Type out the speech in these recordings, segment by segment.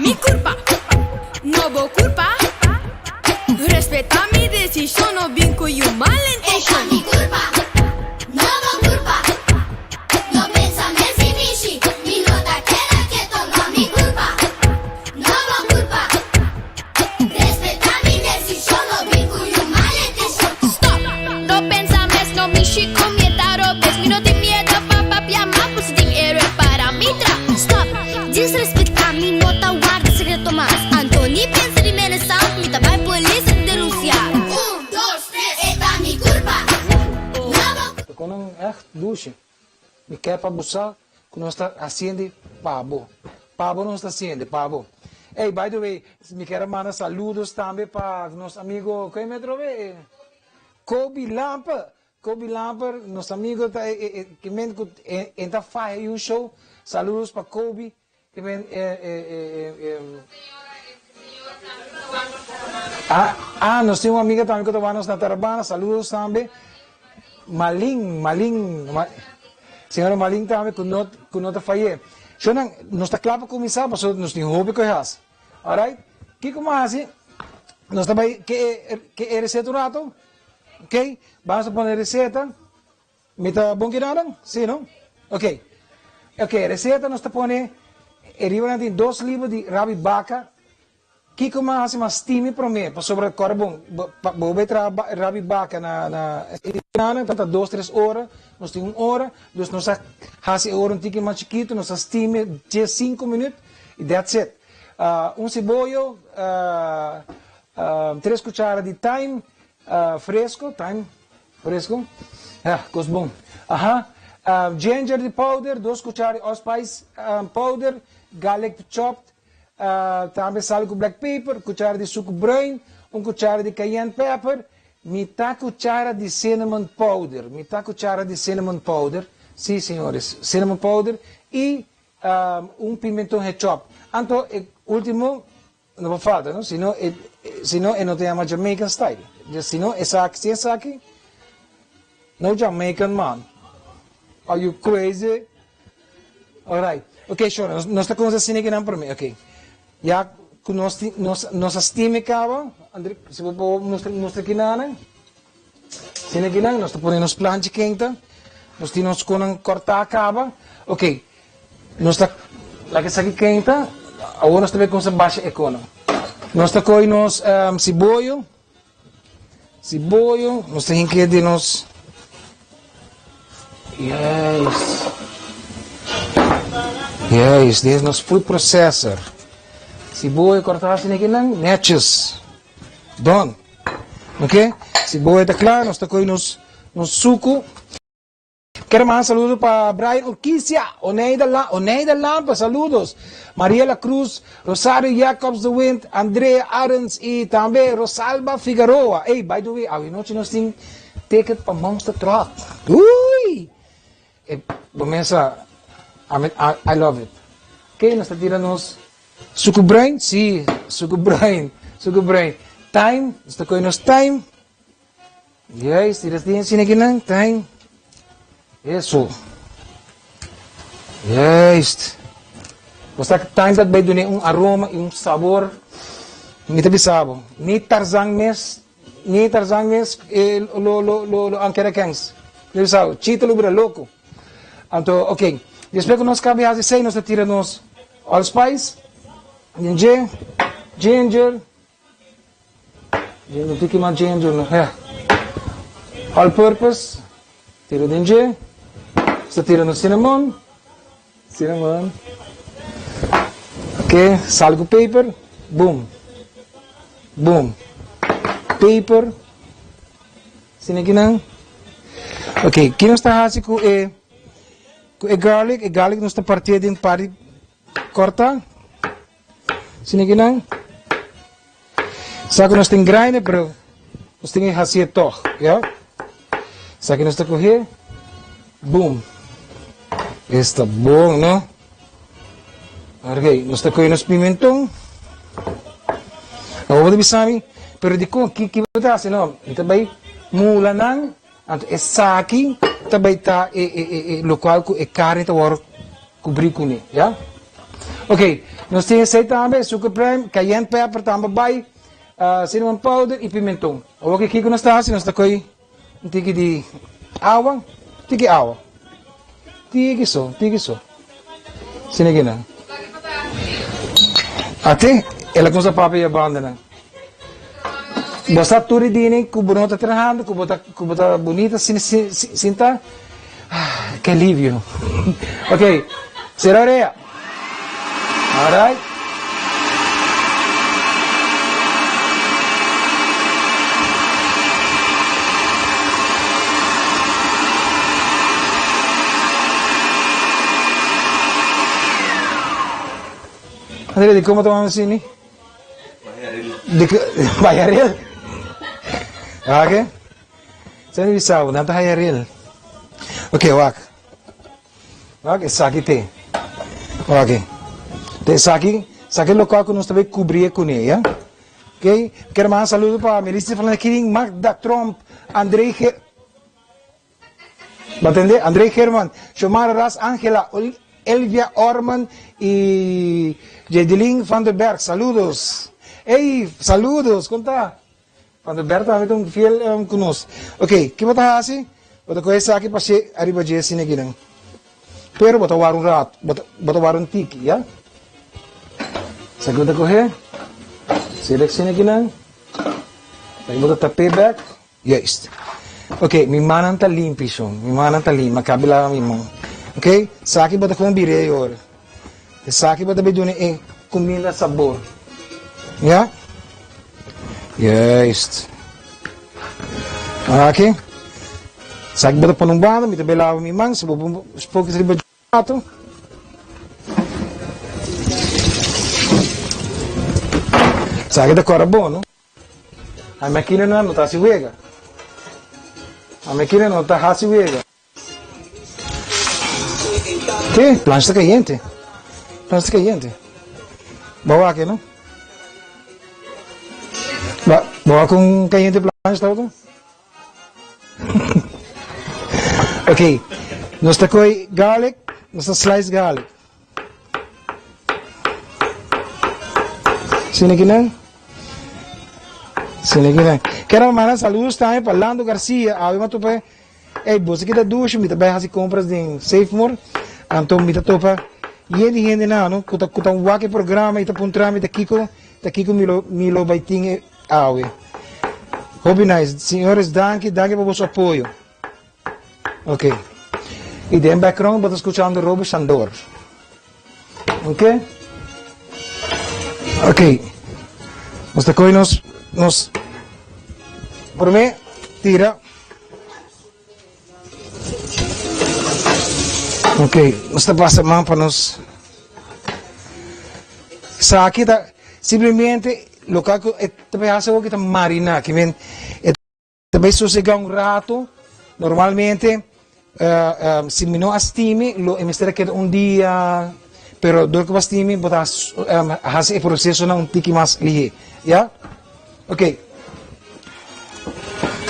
Mi curpa, no bo curpa. Respeta mi decision, no bin cu yu mal intencion. Mi curpa, no bo curpa. No pensa mes y mishi, mi no ta keda keto. No mi curpa, no bo curpa. Respeta mi decision, no bin cu yu mal intencion. Stop! No pensa mes, no mishi cu mi ta robes. Mi no tin miedo pa papia, ma por si tin ere para mi tra. Stop, disrespeta mi no ta warda secreto mas. Anto ni pensa di menasa, mi ta bay polis denuncia. Un, dos, tres, e ta mi curpa. No bo Cu nan echt dushi. Mi kier pa bo sa cu nos ta haciendo pa bo. Pa bo nos ta haciendo, pa bo. Hey, by the way, mi kier manda saludos tambe pa nos amigo, ken metro be? Kobe Lamper. Kobe Lamper, nos amigo ta cu men cu ta faya un show. Saludos pa Kobe. Cu men ah, nos tin un amiga tambe cu ta nos na Tarabana. Saludos tambe. Malin, Malin, señora Malin tambe cu no ta faye. Shonan, nos ta cla pa cuminsa, paso nos tin hopi cu hasi. Alright? Kico mas asina? Nos ta bay cu e receta un rato? Ok? Ban pone receta. Mi ta bon keda Si, no? Ok. Ok, receta nos ta pone riba tin 2 libra di rabi baca. Kico mas asina mas steam prome, pasobra core bon, bo bay traha rabi baca na ta 2, 3 ora, nos tin 1 ora, dus nos a hasi ora un tiki mas chikito, nos a steam 5 minuut y that's it. Un siboyo, 3 cuchara di thyme fresco, thyme fresco, ah, cos bon. Aha, ginger di powder, 2 cuchara di allspice powder, garlic chopped, tambe salo cu black pepper, cuchara di suco bruin, 1 cuchara di cayenne pepper, mitar cuchara di cinnamon powder, mitar cuchara di cinnamon powder, si, señores, cinnamon powder y un pimenton chop. Anto, e ultimo, no falta, no? Si no, e no ta yama Jamaican style. Si no, esaki, si esaki, no Jamaican man. Are you crazy? Alright. Ok, sure. Nos ta cuminsa asina aki nan pa mi. Ok. Ya cu nos steam caba, André, si bo por mustra mustra aki nan. Asina aki nan, nos ta pone nos plancha kenta. Nos tin nos con corta caba. Ok. Nos ta laga esaki kenta. Awor nos ta bay cuminsa basha e cono. Nos ta coy nos siboyo. Siboyo, nos ta hinca den nos. Yes. Yes, dit is nos food processor. Siboyo corta asina aki nan, netjes. Done. Ok? Siboyo ta cla, nos ta coy nos suco. Kier manda saludo pa Brian Urquicia, Oneida Lampa, saludos. Mariela Cruz, Rosario Jacobs de Wind, Andrea Arens y tambe Rosalba Figueroa. Hey, by the way, anochi nos tin ticket pa Monster Truck. Ui! Comienza, I mean, I love it. Ok, nos ta tira nos suco bruin, si, suco bruin, suco bruin. Thyme, nos ta coy nos thyme. Yes, tira asina aki nan, thyme. Eso. Juist. Basta thyme ta bay duna un aroma y un sabor. Mi ta bisa bo. Ni Tarzan mes, ni Tarzan mes lo ankera kens. Mi bisa bo. Chita lo bira loco. Anto, ok. Despues cu nos caba haci esey, nos ta tira nos allspice, ginger, ginger, no tin mas ginger, no. Yeah. All purpose, tira ginger, ta tira nos cinnamon, cinnamon. Ok, sal cu pepper, boom, boom, pepper, asina aki nan. Ok, aki nos ta haci cu e garlic, e garlic nos ta parti den parti corta. Asina aki nan. Sa cu nos tin grinder, pero nos tin cu haci toch, ja? Sa cu nos ta coge, boom. Esta bon, no? Ok, nos ta coge nos pimenton. Awor bo bisa mi, pero di con, ki bo ta haci? No, mi ta bay mula nan, anto esaki ta bay ta e locual cu e carne ta word cubri cune, ja? Ok, nos tin esei tambe, suker pruim, cayenne pepper tambe bai, cinnamon powder y pimenton. Awor ki kiko nos ta hasi, nos ta koy un tiki di awa, tiki awa, tiki so, tiki so. Sina kinan. Ate, el a kumsa papia ya bandanan. Bo sa tur e dini ku bo no ta trahando, ku bo ta, ku bo ta bunita sin, sin, sin ta. Ah, ke alivio. Ok, sera orea. Alright. André, di como ta mama sini? Di Bayaril. Ok. Seni bisa, nan ta hayaril. Ok, wak. Wak, esaki te. Ok. Te esaki, esaki local ku nos ta bay cubrie kuné, ya? Ok. Quiero mandar saludo pa Melissa Fernandez Kirin, Magda Tromp, André Ger... Bo atendé? André German, Xiomara Ras, Angela, Elvia Orman y Jedelyn van der Berg. Saludos. Ey, saludos, kon ta? Van der Berg tambe ta un fiel um, ku nos. Ok, ki bo ta hasi? Bo ta kohe esaki pas'é ariba dje asina akinan. Pero bo ta wara un rato, bo ta, bo ta wara un tiki, ya? Esaki bo ta kohe, sera asina akinan. Esaki bo ta tap'é bek. Juist. Ok, mi mannan ta limpi shon. Mi mannan ta limpi. Mi a kabi lava mi man. Ok, esaki bo ta kon bir'é e ora. Esaki bo ta bay duna e kuminda sabor. Ya? Juist. Aki. Esaki bo ta pone un banda, mi ta bay lava mi man. Si bo pon spokes riba plato. Esaki ta kòrda bon, no? A makinanan no ta hasi wega. A makina no ta hasi wega. Ke? Plancha ta kayente. Plancha ta kayente. Bo wak no? Ba, bo wak kon kayente plancha tabata? Ok, nos ta koy garlic, nos ta slice garlic. Sina kinan? Sina kinan? Kero manda saludos tambe pa Lando Garcia. Awe mi a topa ey boso kita dushi mi ta bai hasi compras den Safemore. Anto mi ta topa yen di hende nan ku ta ku ta wak e programa y ta puntra mi ta kiko ta kiko mi lo mi lo bai tin e awe. Hopi nice. Señores danki danki pa boso apoyo. Ok. Y den background bo ta escuchando Robo Shandor. Ok. Ok. Nos ta coge nos, nos prome tira. Ok, nos ta pasa man pa nos. Esaki ta simplemente local cu e ta bay haci awor ta marina, ki men e Ta bay sosega un rato, normalmente si mi no a stimi lo e mester a keda un dia, pero dor ku bo a stimi bo ta hasi e prosesonan un tiki mas lihé, ya? Ok,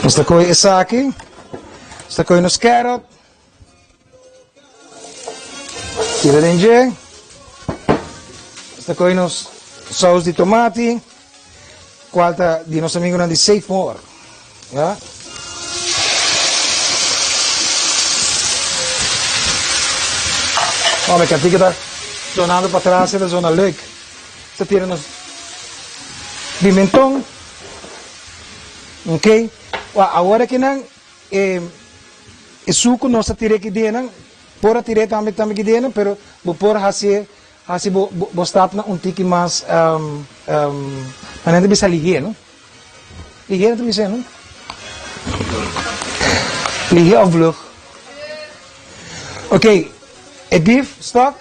nos ta kohe esaki, nos ta kohe nos carrot, tira den dje, nos ta kohe nos saus di tomati. Cual ta di nos amigonan di Save More. Ya. Oh, mi cantica ta sonando pa tras, ta zona leuk. Ta tira nos pimenton. Ok. Wa, awor aki nan, e, e suco nos ta tira aki den, por a tira tambe tambe aki den, pero bo por haci Hasi bo bo stapnan un tiki mas manera ta bisa lihé no? Lihé nan ta bisa no? Lihé of vlug? Ok, e beef stock.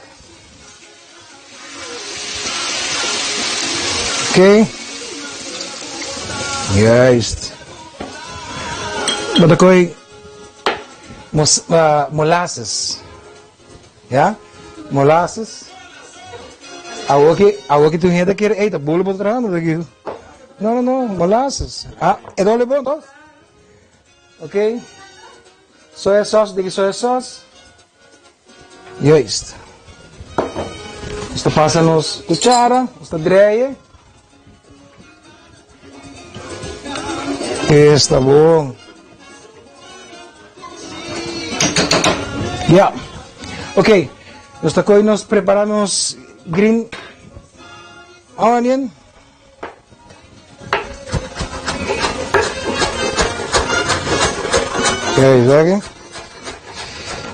Ok. Juist. Bo ta koy molasses. Ya, molasses. Awor ki, awor ki tur hende ta kere, ey, ta bolo bo ta trahando ta aki. No, no, no, molasses. Ah, e dole bon, toch? Ok. Soya sauce, diki soya sauce. Juist. Nos ta pasa nos cuchara, nos ta dreie. Esta bon. Ya. Ok, nos ta coy nos prepara nos green onion. Ok, sabe?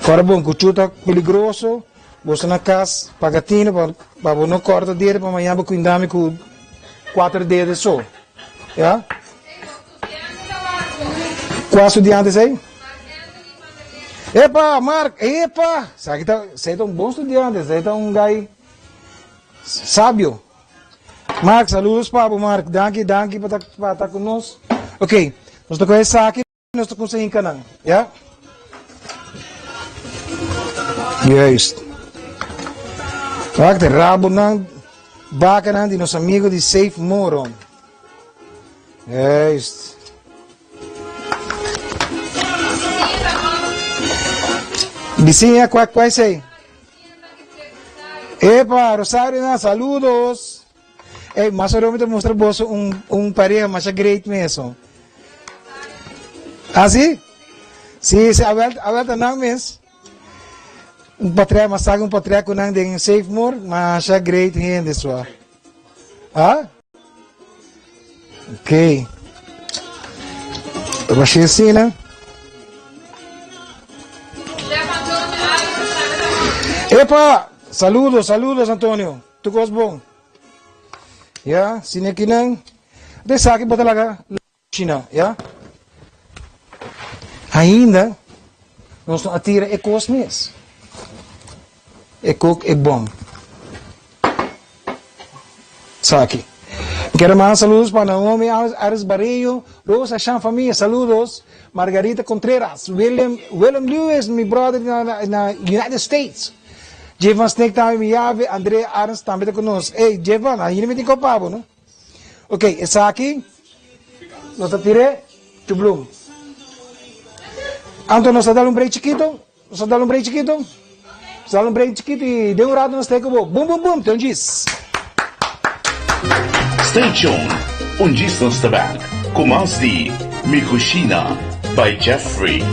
Ora bon, cuchu ta peligroso. Boso na cas paga tino pa pa bo no corta dede pa mañana bo cuindami cu cuater dede so. Ya? Cua studiante esey? Epa, Mark, epa! Esaki ta, esey ta un bon studiante, esey ta un guy sabio. Mark, saludos pa bo, Mark. Danki, danki pa ta, pa ta cu nos. Ok, nos ta coge esaki. Nos ta kumsa hinka nan, ya? Juist. Wak, de rabonan, bakanan di nos amigo di Safe Moron. Juist. Bisiña, kwa, kwa esei? Epa, Rosario na, saludos. Ey, mas ora mi ta mustra boso un, un pareha masha great meso. Ah, sí? Sí, sí, awel, awel ta nan mes. Un patria, mas saga un patria ku nan den Safe More, masha great hende swa. Ah? Ok. Masha asina. Epa! Saludos, saludos, Antonio. Tur kos bon. Ya, sine kinan. De esaki bo ta laga China, ya. Ainda nos no a tira e kos mes. E kok e bom. Esaki. Quiero mandar saludos pa Naomi Ares Barreño, Rosa Shan familia, saludos. Margarita Contreras, William, Willem Lewis, mi brother na, na United States. Jevan Snake tambe mi yabe, Andrea Arends tambe ta ku nos. Ey, Jevan, ainda mi tin kopa bo, no? Ok, esaki nos ta tir'é chublum. Anto nos ta dal un break chikito, nos ta dal un break chikito, nos ta dal un break chikito i den un rato nos ta ku bo. Bum bum bum, te un djis. Stay tuned, un djis nos ta back ku mas di Mi Cushina by Jeffrey.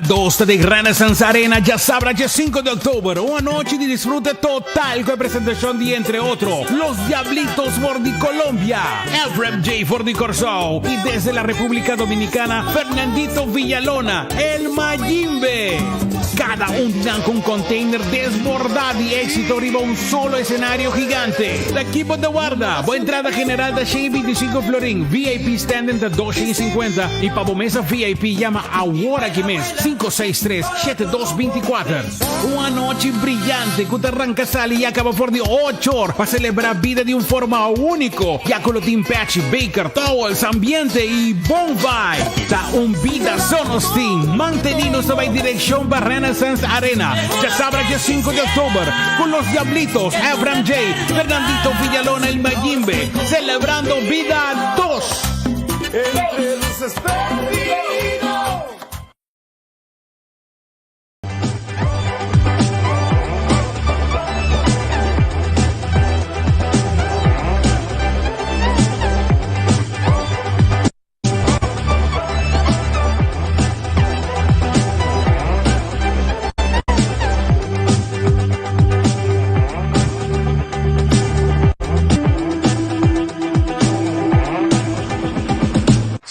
Dos ta den Renaissance Arena djasabra dje 5 di oktober. Un anochi di disfrute total ku e presentashon di entre otro Los Diablitos for di Colombia, Elfrem J for di Kòrsou i desde la República Dominicana Fernandito Villalona, El Mayimbe. Cada un di nan cu un container desborda di exito riba un solo escenario gigante. Ta kibo ta warda? Bo entrada general ta 125 florin, VIP standing ta 250 y pa bo mesa VIP yama awor aki mes, 563 7224. Un anochi brillante cu ta ranca sali y acaba for di ocho or pa celebra bida di un forma unico, ya cu lo tin pechi, baker, towels, ambiente y bon vibe. Ta un bida so nos tin. Manteni nos ta bay direccion pa Renaissance Arena, djasabra dje sinku di october, cu Los Diablitos, Efrem J, Fernandito Villalona y Mayimbe, celebrando bida dos. Entre luces perdido.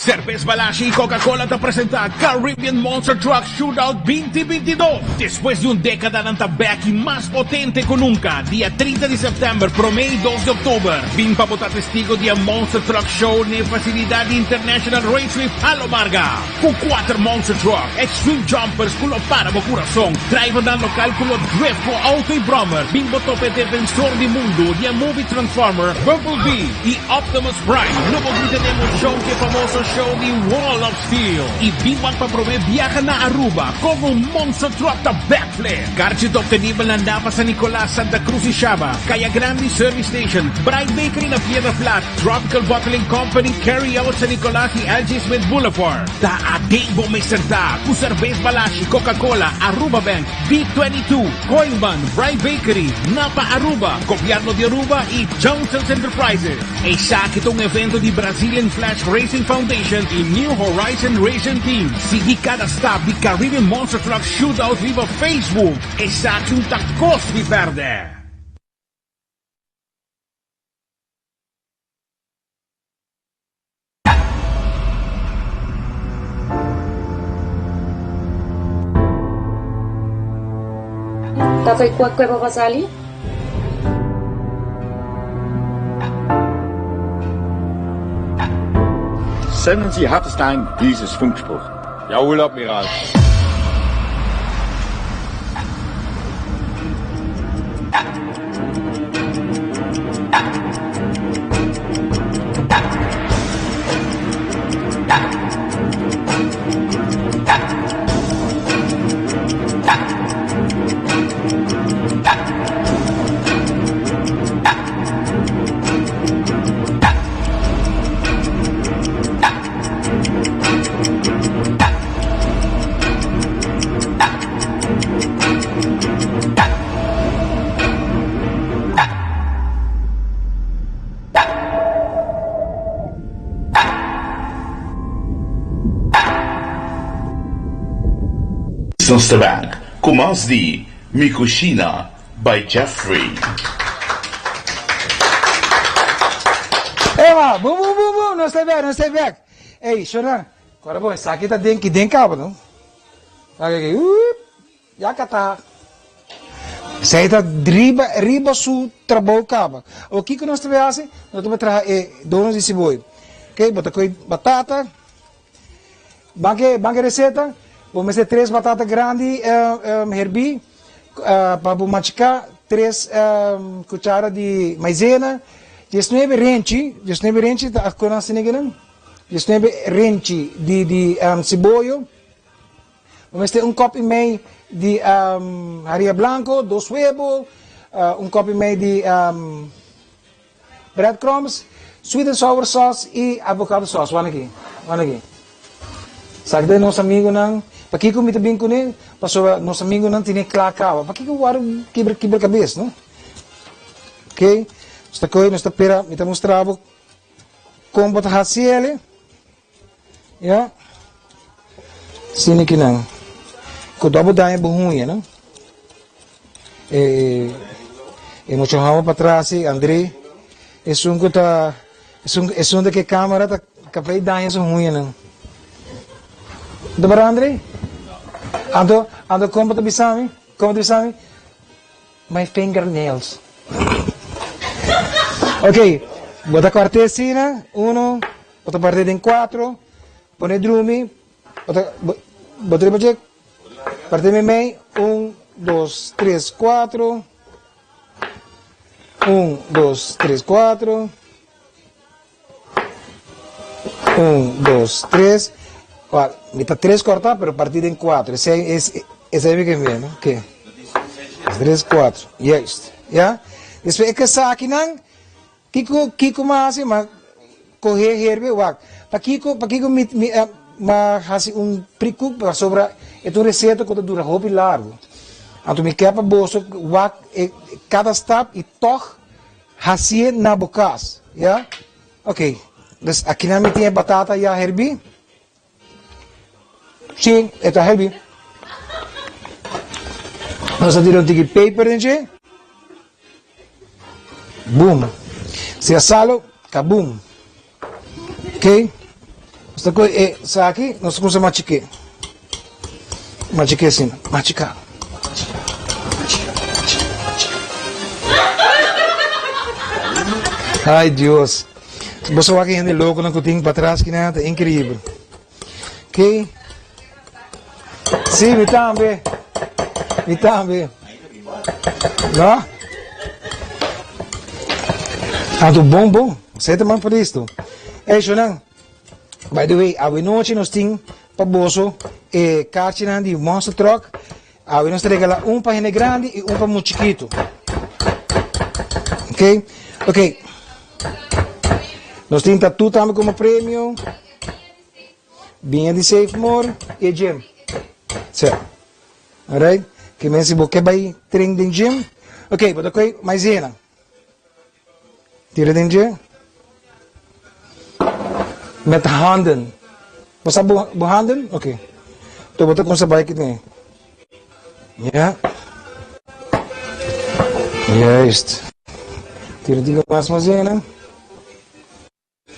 Cervez Balashi y Coca-Cola ta presenta Caribbean Monster Truck Shootout 2022. Despues di un decada nan ta bek y mas potente cu nunca. Dia 30 di september, prome y dos di october. Bin pa bo ta testigo di e Monster Truck Show n'e facilidad di International Raceway Palo Marga. Cu cuater Monster Truck, Extreme Jumpers cu lo para bo curason, drivernan local cu lo drift cu auto y brommer. Bin bo topa e defensor di mundo di e movie Transformer, Bumblebee y Optimus Prime. Lo bo grita di emocion cu e famoso show di Wall of Steel. Y bin wak pa prome biaha na Aruba con un Monster Truck ta backflip. Karchi ta obtenibel na Napa, San Nicolas, Santa Cruz y Shaba, Caya Grandi Service Station, Bright Bakery na Piedra Plat, Tropical Bottling Company, Carry Out San Nicolas y LG Smith Boulevard. Ta aden bo mester ta cu Cervez Balashi, Coca-Cola, Aruba Bank, B22, Kooyman, Bright Bakery, Napa Aruba, Gobierno di Aruba y Johnson's Enterprises. Esaki ta un evento di Brazilian Flash Racing Foundation y New Horizon Racing Team. Sigui cada stap di Caribbean Monster Truck Shootout riba Facebook. Esaki un ta cos di perde! Ta koe kua kue pa sali? Senden Sie Hartestein dieses Funkspruch. Jawohl, Admiral. Nos ta bek cu mas di Mi Cushina by Jeffrey. Ewa, bum bum bum bum, nos ta bek, nos ta bek. Ey, shona, kora bon, esaki ta den ki den kaba, no? Aki aki, uup, ya kata. Esei ta riba, riba su trabou kaba. Awor kiko nos ta bay hasi? Nos ta bay traha e donas di siboyo. Ok, bo ta koe batata, ban ke, ban ke reseta, bo mester tres batata grandi herbí, pa bo machiká tres kuchara di maizena, diesnuebe renchi, diesnuebe renchi ta kon nan asina kinan? Diesnuebe renchi di di siboyo. Bo mester un kòp i mei di haria blanko, dos webo, un kòp i mei di breadcrumbs, sweet and sour sauce i avocado sauce. Wak aki, wak aki. Esaki ta nos amigunan. Pakiko mi ta bin kuné? Pasobra nos amigunan tene kla kaba. Pakiko wòrdu kibra kibra kabes, no? Ok, nos ta kohe, nos ta pera, mi ta mustra bo kon bo ta hasi el. Ya. Sini kinan. Ku dobo daña bo huña, no? E, e mucho hamo pa tras si, André. Esun ku ta, esun, esun de ke kamera ta kapei daña su huña nan. Dobara André? Anto, anto kon bo ta bisa mi? Kon bo ta bisa mi? My fingernails. Ok, bo ta kòrt'é asina, uno, bo ta part'é den kuatro, pone drumi, bo ta, bo ta riba dje, part'é meimei, un, dos, tres, kuatro, un, dos, tres, kuatro. Un, dos, tres. Wak, mi ta tres kortá, pero partí den kuatro. Esei, es, esei mi ke mira, no? Ke? Tres, kuatro. Juist. Ja? Despues e kesakinan, kiko, kiko mi hasi? Mi a kohe herbe, wak. Pakiko, pakiko mi, mi a, mi a hasi un prikuk? Pasobra e ta un reseta ku ta dura hopi largu. Anto mi ke pa boso wak e kada stap i tòg Hacié na bo cas, ya? Ok, dus akinan mi tin e batata ya herbí. Sí, e ta herbí. Nos a tira un tiki peper den dje. Boom. Si a salo, kaboom. Ok, nos ta kohe e esaki, nos ta kumsa machiké. Machiké asina, machiká. Ay Dios. Boso wak e hende lokonan ku tin patras kinan, ta inkreibel. Ok. Sí, mi tambe. Mi tambe. No? Anto bon bon. Zet man pa listo. Ey, Shonan. By the way, awe nochi nos tin pa boso e kaartjenan di Monster Truck. Awe nos ta regala un pa hende grandi y un pa mu chikito. Ok? Ok. Nos tin tattoo tambe como premio. Biña di Save More y e gym. Sí. Alright. Ke men si bo ke bai train den gym. Ok, bo ta koe maizena. Tira den dje. Met handen. Bo sa bo, bo handen? Ok. To bo ta kumsa bai kine. Ja. Juist. Tira tira mas maizena.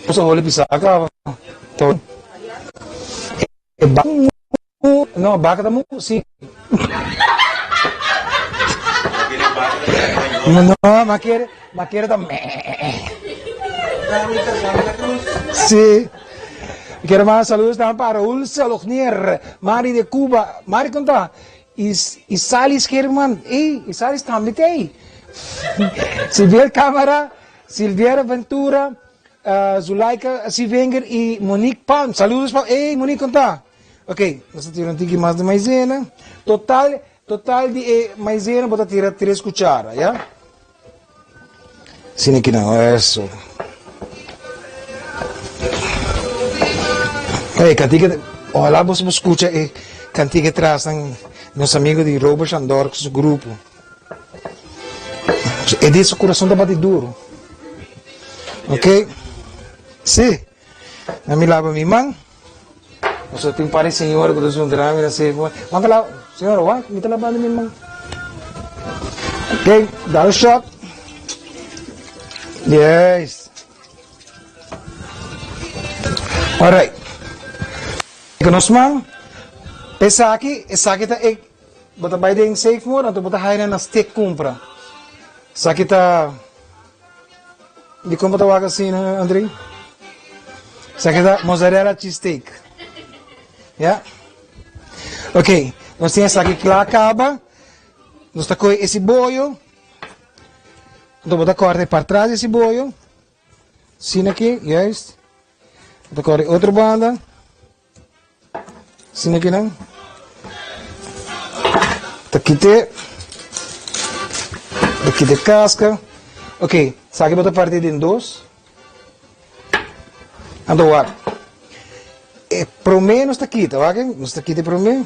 Nos a holi bisa caba. To. E ba No, baka ta mu, si. No, no, ma kere, ma kere ta mee. Si. Quiero mandar saludos también para Raúl Salognier, Mari de Cuba. Mari, ¿cómo está? Y, y Salis Germán. Ey, y Salis también te ahí. Silvier Cámara, Silviera Ventura, Zulaika Sivenger y Monique Palm. Saludos pa, ey Monique con ta? Ok, nos ta tira un tiki mas di maizena. Total, total di e maizena bo ta tira tres cuchara, ya? Asina ki nan, eso. Ey, cantica, ojalá boso por scucha e cantica atrás nan, nos amigo di Robert Shandor cu su grupo. E di su kurason ta bati duru. Ok. Si. Na mi laba mi man. Pasobra tin un par di señora ku ta zundra mi na sefo. Wan ta laba? Señora, wak, mi ta labando mi man. Ok, dal shot. Yes. Alright. Ku nos man. Esaki, esaki ta e Bo ta bai den Safemore anto bo ta haña na stick kumpra. Esaki ta Dikon bo ta wak asina, André? Esaki ta mozzarella cheese steak. Ya. Ok, nos tin esaki kla kaba. Nos ta kohe e siboyo. Anto bo ta kòrta e part tras di e siboyo. Asina aki, juist. Bo ta kòrta e otro banda. Asina ki nan ta kite, ta kite kaska. Ok, esaki bo ta parti den dos. Anto wak, e prome nos ta kita, wak, nos ta kita e prome.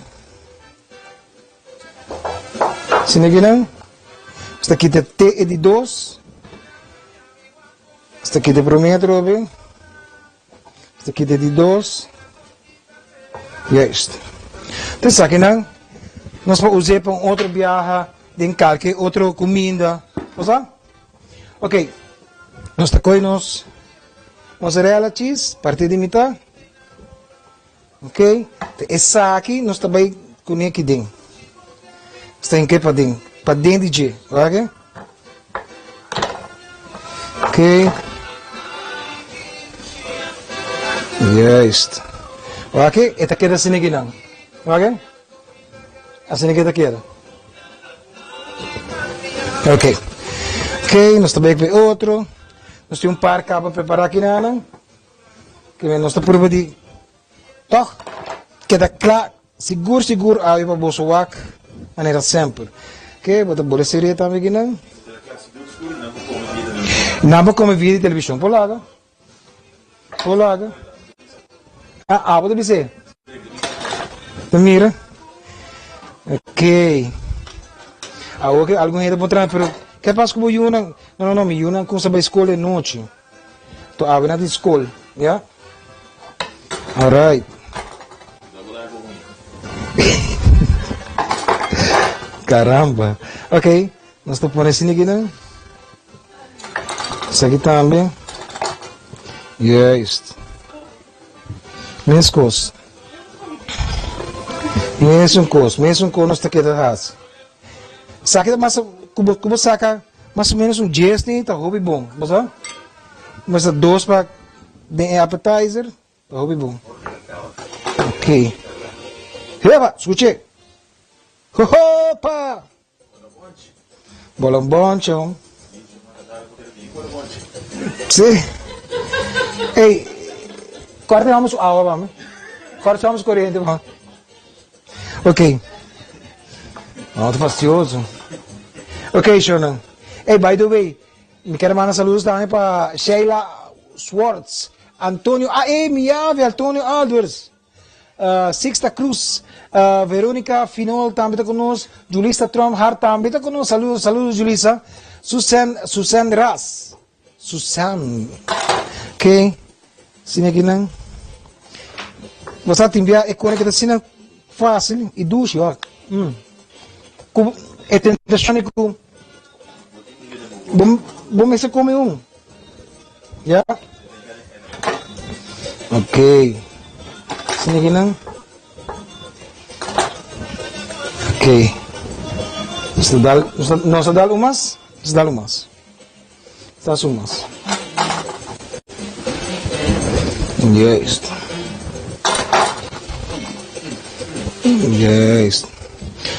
Asina ki nan, nos ta kita te e di dos. Nos ta kita e prome atrobe. Esaki ta di dos. Juist. Ta esakinan nos por us'é pa un otro biaha den kalke otro kuminda. Bo sa? Ok. Nos ta kohe nos mozzarella cheese, partí di mitá. Ok. Ta esaki nos ta bai. kuné aki den. Nos ta hink'é paden, paden di dje, wak e? Ok. Juist. Wak e, e ta keda asina akinan. Wak e? Asina ke ta keda. Ok. Ok, nos ta bai ku e otro. Nos tin un par kaba prepará kinanan. Ke nos ta prueba di tòg keda kla sigur sigur awe pa boso wak manera semper. Ok, bo ta bole serie tambe kinan. Nan por kome via di televishon. Por laga. Por laga. Ah, abo ta bis'é. Ta mira. Ok. Awor ke algun hende por traha, pero ke pasa ku bo yunan? No, no, no, mi yunan kumsa bai skol e nochi. To awe nan tin skol, ya? Alright. Caramba. Ok, nos ta pone asina aki nan. Esaki tambe. Juist. Mes kos. Mesun kos, mesun kos nos ta keda hasi. Esaki ta mas, ku bo, ku bo saka mas o menos un dies ni ta hopi bon, bo sa? Mester dos pa den e appetizer, ta hopi bon. Ok. Heba, skuch'é. Hohopa! Bolonboncho. Sí. Ey, corte vamos agua, vamos. Corte vamos corriente, vamos. Ok. No, fastidioso. Ok, Shona. Hey, by the way, mi quiero mandar saludos también para Sheila Swartz, Antonio, ah, eh, mi llave, Antonio Alders. Sixta Cruz, Veronica Finol tambe ta ku nos, Julissa Tromp Hart tambe ta ku nos, saludos, saludos Julissa, Susan, Susan Ras, Susan, ok, sina akinan, bo sa tin bia e kone ku ta asina fácil i dushi wak, mm, ku e tentashon di ku bo, bo mester kome un. Ya. Ok. Sini kinan. Ok. Nos ta dal, nos ta dal un mas? Nos ta dal un mas. Tas un mas. Juist. Juist.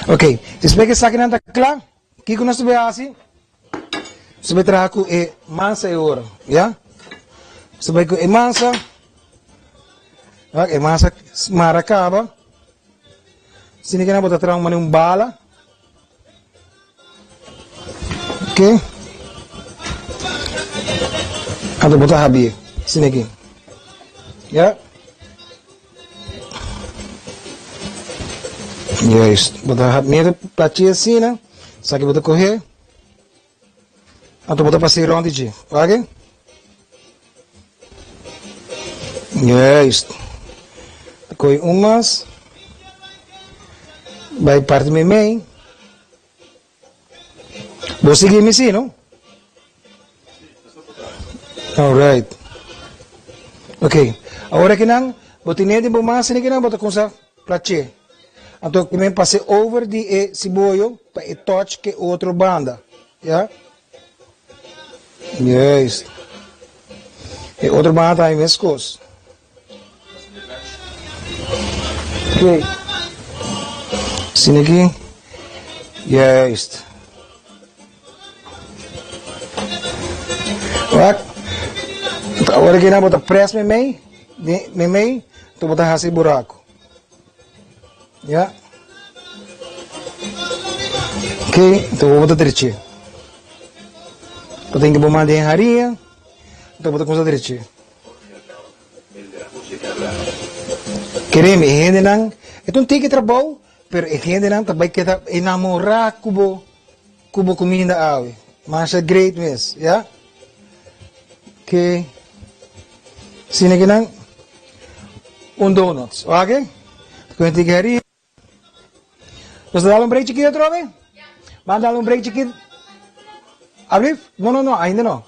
Ok. Despues que esaki nan ta kla, kiko nos ta bay hasi? Nos ta bai traha ku e mansa e ora, ya? Nos ta bai ku e mansa, wak e mansa mara kaba. Sini kina bo ta traha un mane un bala. Ok. Anto bo ta habie, sini aki. Ya? Juist. Bo ta mira plachi asina, esaki bo ta kohe. Anto bo ta pasa rond di dje. Wak? Juist. Ta kohe un mas. Bai parti meimei. Bo sigui mi si, no? All right. Ok. Awor akinan, bo tene den bo masa akinan, bo ta kumsa plache. Anto kimen pase over di e siboyo pa e touch ke otro banda. Ya? Juist. E otro banda tambe meskos. Ok. Asina aki. Juist. Wak. Awor aki nan bo ta press meimei, meimei, anto bo ta hasi buraku. Ya. Ok, anto bo ta drechi. Bo tin ke bo manda den haria, anto bo ta kumsa drechi. Keremi, e hendenan, e ta un tiki trabou, pero e hendenan ta bai keda enamorá ku bo, ku bo kuminda awe. Masha great mes, ya. Ke, asina kinan, un donuts, oke? Ku un tiki harina. Nos ta dal un break chikito atrobe? Ban dal un break chikito. Alsjeblieft? No, no, no, ainda no.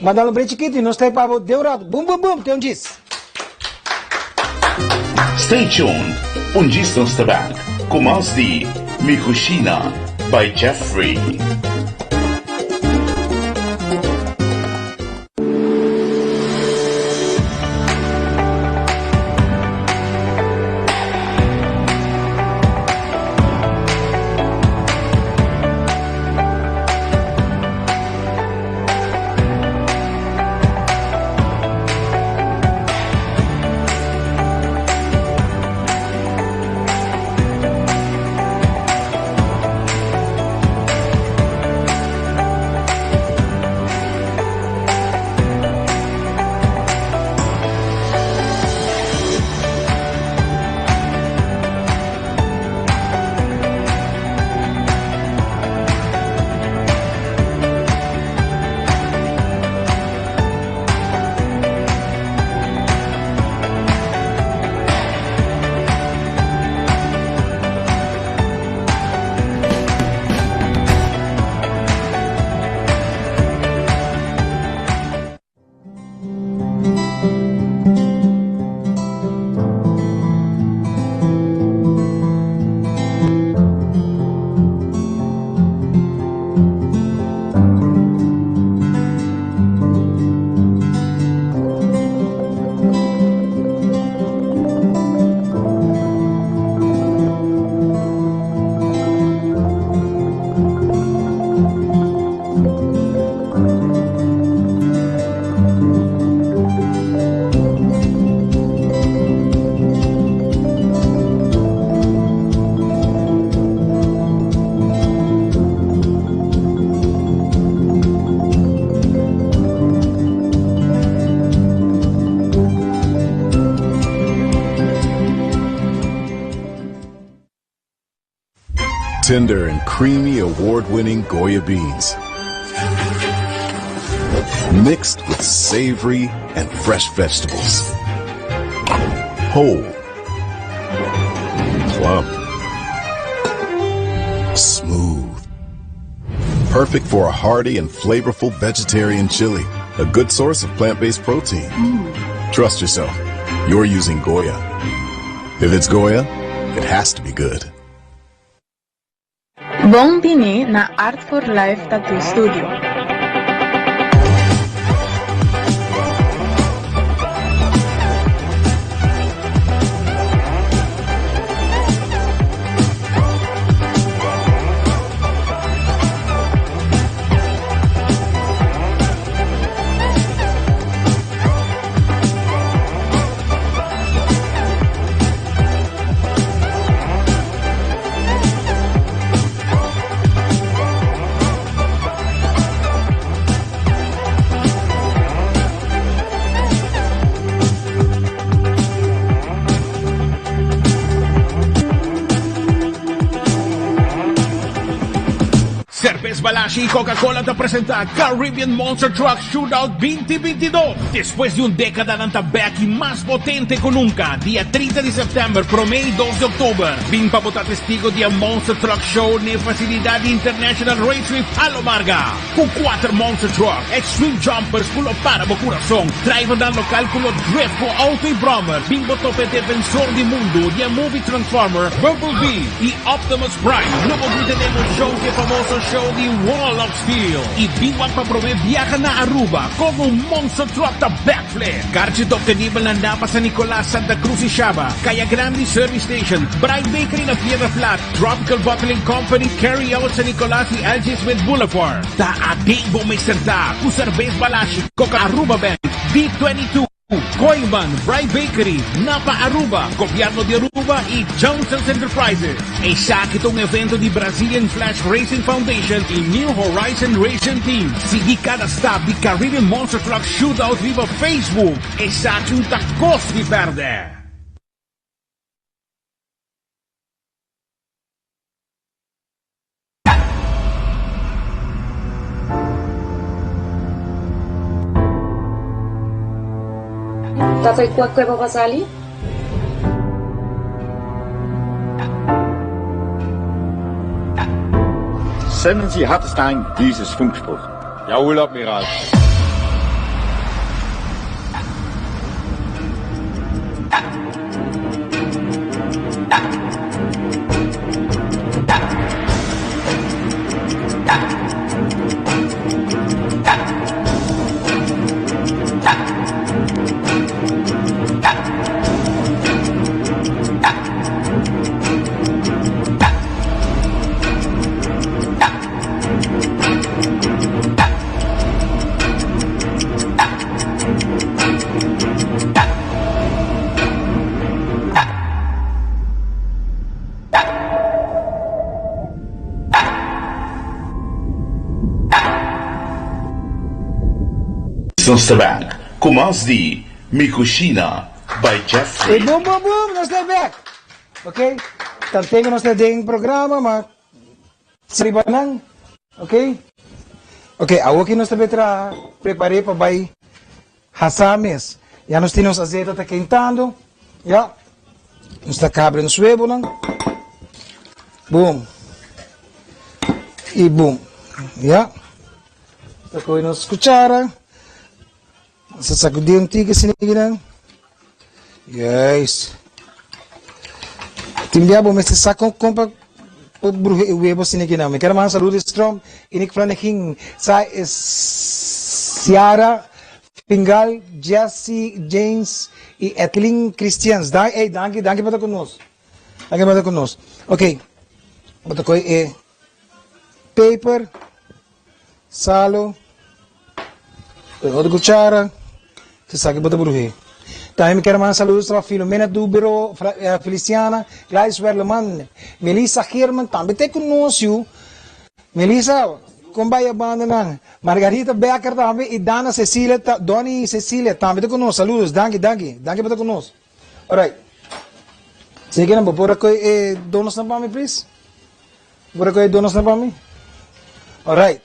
Ban dal un break chikito y nos ta pa bo de un rato. Bum, bum, bum, te un djis. Stay tuned, un djis nos ta back. ku mas di Mi Cushina by Jeffrey. Tender and creamy award-winning Goya beans. Mixed with savory and fresh vegetables. Whole. Plump. Smooth. Perfect for a hearty and flavorful vegetarian chili. A good source of plant-based protein. Trust yourself. You're using Goya. If it's Goya, it has to be good. Bon bini na Art for Life Tattoo Studio. Cervez Balashi y Coca-Cola ta presenta Caribbean Monster Truck Shootout 2022. Despues di un decada nan ta bek y mas potente cu nunca. Dia 30 di september, prome y dos di october. Bin pa bo ta testigo di e Monster Truck Show n'e facilidad di International Raceway Palo Marga. Cu cuater Monster Truck, Extreme Jumpers cu lo para bo curason, drivernan local cu lo drift cu auto y brommer. Bin bo topa e defensor di mundo di e movie Transformer, Bumblebee y Optimus Prime. Lo bo grita den bo show di e famoso show di Wall of Steel. Y bin wak pa prome biaha na Aruba con un Monster Truck ta backflip. Karchi ta obtenibel na Napa, San Nicolas, Santa Cruz y Shaba, Caya Grandi Service Station, Bright Bakery na Piedra Plat, Tropical Bottling Company, Carry Out San Nicolas y LG Smith Boulevard. Ta aden bo mester ta cu Cervez Balashi, Coca Aruba Bank, B22, Kooyman, Bright Bakery, Napa Aruba, Gobierno di Aruba y Johnson's Enterprises. Esaki ta un evento di Brazilian Flash Racing Foundation y New Horizon Racing Team. Sigui cada stap di Caribbean Monster Truck Shootout riba Facebook. Esaki un ta cos di perde! Ta fo'i kua kueba bo a sali? Senden Sie Hartestein dieses Funkspruch. Jawohl, Admiral. Nos ta bek ku mas di Mi Cushina by Jeffrey. E boom boom boom nos ta bek. Ok, tantengo nos ta den programa ma riba nan. Ok, ok awoki nos ta be traha prepare pa bai hasa mes. Ya nos tin nos azeta ta kentando. Ya, nos ta kabri nos webonan. Boom. I boom. Ya. Ta kohe nos kuchara. Nos ta sakudí un tiki asina kinan. Juist. Tin bia bo mester sa kon kon pa por bruha e webo asina kinan. Mi ker manda saludo di Strom i Nick Flanegin, Sa Ciara Fingal, Jesse James i Ethelyn Christians. Danki, ey, danki, danki pa ta ku nos. Danki pa ta ku nos. Ok, bo ta kohe e paper. Salo, e otro cuchara, si sa ki bo ta bruhé. Tambe mi kier manda saludos pa Filomena Dubero, Feliciana, Gladys Werleman, Melissa Geerman tambe ta e conoce yu. Melissa, con bay a banda nan? Margarita Becker tambe y Dana Cecilia, Donny Cecilia tambe ta conoce. Saludos, danki, danki, danki pa ta conoce. Alright. Sigi nan, bo por a coge e donosnan pa mi please? Bo rekohe donosnan pa mi? Alright.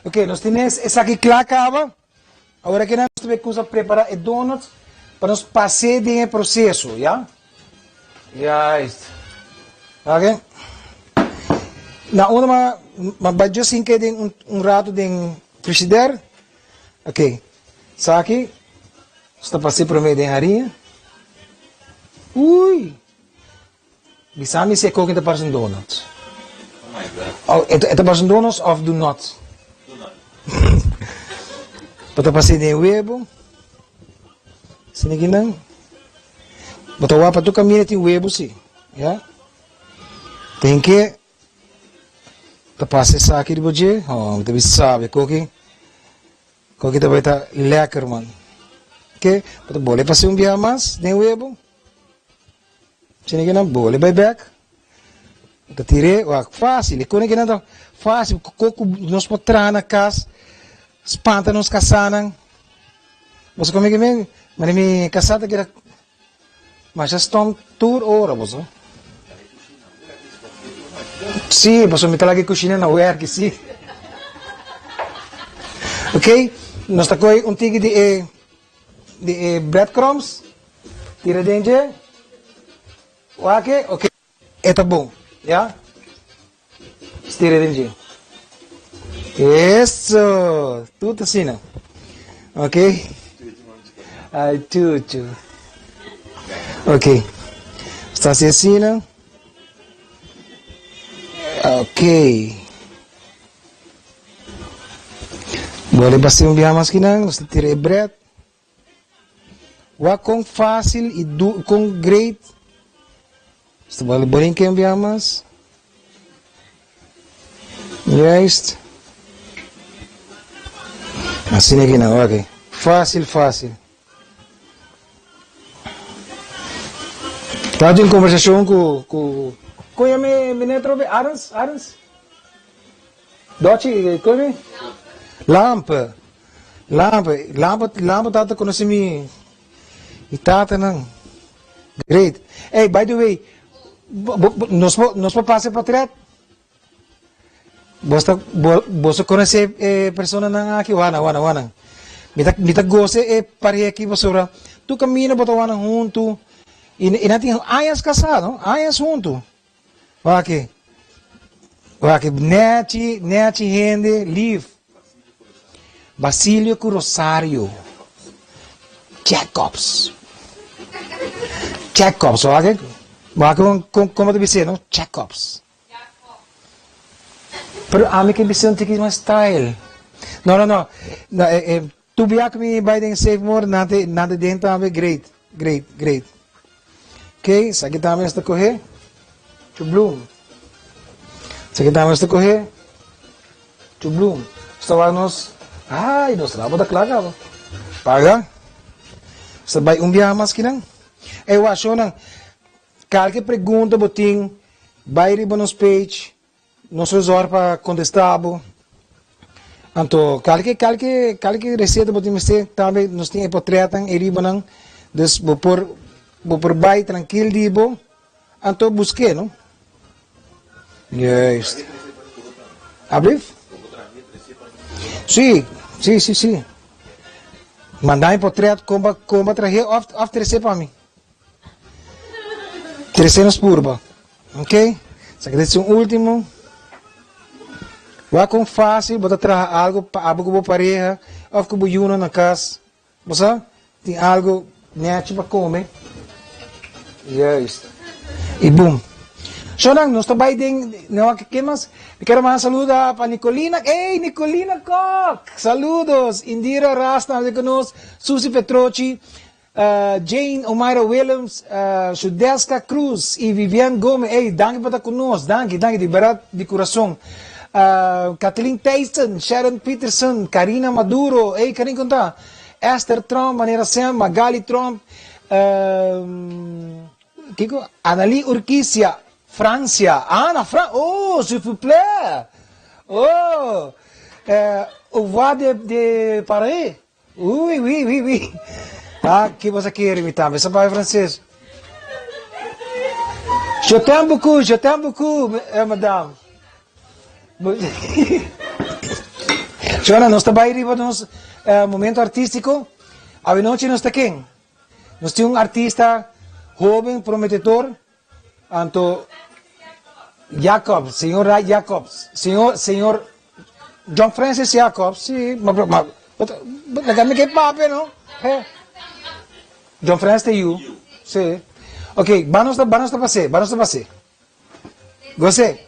Ok, nos tin esaki kla kaba. Awor aki nos ta kusa prepara e donuts pa nos pas'é den e proseso, ya? Juist. Ok. Na unda ma ma bai just hinka den un un rato den frigider. Ok. Esaki nos ta pas'é promé den hariña. Ui! Bisa mi si e koken ta parse un donut. Oh, e ta parse un donut of do not? Bo ta pasa den webo. Sini kinan. Bo ta wak pa tur kaminda tin webo si. Ya. Ten ke ta pasa esaki riba dje. Oh, mi ta bisa sabi koki. Koki ta bai ta lekker man. Ke, bo ta bole pasa un biaha mas den webo. Sini ki nan bole bai bek. Ta tir'é, wak, fácil. E kone ki nan ta fácil. Ko ku nos por traha na kas, spanta nos kasánan. Boso kome ki mi, mane mi kasá ta keda masha stom tur ora, boso. Sí, pasobra mi ta laga e kushina na wèrki, sí. Ok, nos ta kohe un tiki di e. Di e breadcrumbs tira den dje wak ok e ta bon ya tira den dje eso tur ta asina ok ay chuchu ok sta hasi asina ok Bo riba si un biaha mas kinan, nos ta tira e bread. Wak kon fácil i du kon great. Nos ta bali brinca un biaha mas. Juist. Asina kinan, wak. Fácil, fácil. Tabatin un conversacion cu cu con yama e meneer atrobe? Arends? Arends? Dochi, con yama? Lampe. Lampe. Lampe, Lampe tata conoce mi mi tatanan. Great. Hey, by the way, bo, bo, nos por nos por pasa e portret? Bos ta bo boso konosé e personanan aki? Wana, wana, wana. Mi ta mi ta gosa e pareha aki pasobra tur kaminda bo ta wana huntu i i nan tin añas kasá no, añas huntu. Wak, wak nèchi nèchi hende lif. Basilio ku Rosario Jacobs. Jacobs, wak, wak kon kon bo ta bis'é no, Jacobs. Pero ami ke bisa un tiki mas style. No, no, no. No, e, e, tu bia ku mi bai den Save More, nan te, nan te den tambe, great, great, great. Ok, esaki tambe nos ta kohe. Chubloem. Esaki tambe nos ta kohe. Chubloem. Nos ta wak nos, ay, nos rabo ta kla kaba. Paga. Nos ta bai un biaha mas kinan. Ey, wak, shownan. Kalke pregunta bo tin, bai riba nos page, nos lo zòrg pa kontestá bo. Anto kalke kalke kalke reseta bo tin mester tambe nos tin e potretnan e ribanan dus bo por bo por bai trankil di bo anto busk'é no. Juist. Ablief? Sí, sí, sí, sí. Manda mi potret kon bo kon bo trah'é of of tres'é pa mi. Tres'é nos purba. Ok, esaki ta un ultimo. Wak kon fácil bo ta traha algo pa abo ku bo pareha of ku bo yunan na kas. Bo sa, tin algo nechi pa kome. Juist. I boom. Shownan, nos ta bai den, no, ke mas? Mi kere manda saluda pa Nicolina, ey, Nicolina Kok! Saludos! Indira Ras tambe ku nos, Susi Petrochi, Jane Omaira Willems, Shudeska Cruz y Vivienne Gomez, ey, danki pa ta cu nos, danki, danki di berdad di curason. Kathleen Thijssen, Sharon Peterson, Karina Maduro, ey, Karin con ta? Esther Tromp, manera sem, Magali Tromp, kico? Analie Urquicia, Francia, ah, na Fran, oh, s'il vous plait, oh, au revoir de, de Paris. Ui, ui, ui, ui. Ah, ki bo sa kere mi tambe sa papia frances. Je t'aime beaucoup, je t'aime beaucoup, eh, madame. Shona, nos ta bai riba nos eh, momento artístico. Awenochi nos ta ken? Nos tin un artista joven, prometedor. Anto Jacobs, señor Ray Jacobs, señor, señor John Francis Jacobs, sí, ma, ma, laga mi ke papia, no? He. John Francis te yu, sí. Ok, banos ta, banos ta pasé, banos ta pasé. Gosé.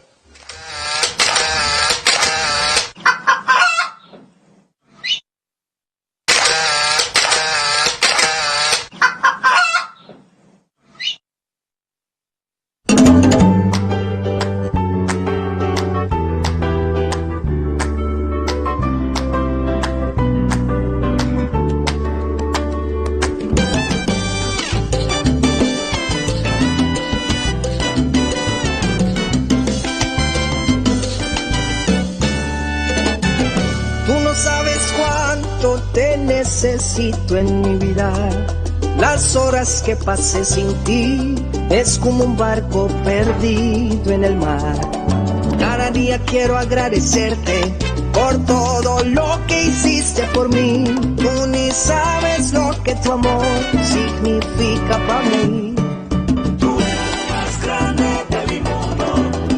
Tú no sabes cuánto te necesito en mi vida. Las horas que pasé sin ti es como un barco perdido en el mar. Cada día quiero agradecerte por todo lo que hiciste por mí. Tú ni sabes lo que tu amor significa para mí. Tú eres la más grande de mi mundo,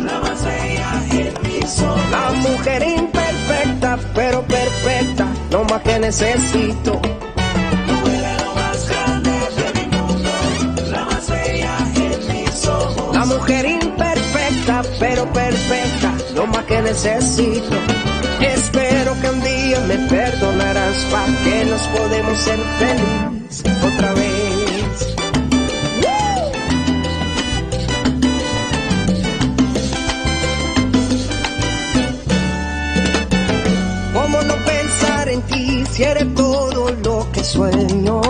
la más bella en mis ojos. La mujer imperfecta, pero perfecta, lo más que necesito. Tú eres lo más grande de mi mundo, la más bella en mis ojos. La mujer imperfecta, pero perfecta, lo más que necesito. Espero que un día me perdonarás pa' que nos podemos ser feliz otra vez. ¿Cómo no pensar en ti si eres todo lo que sueño?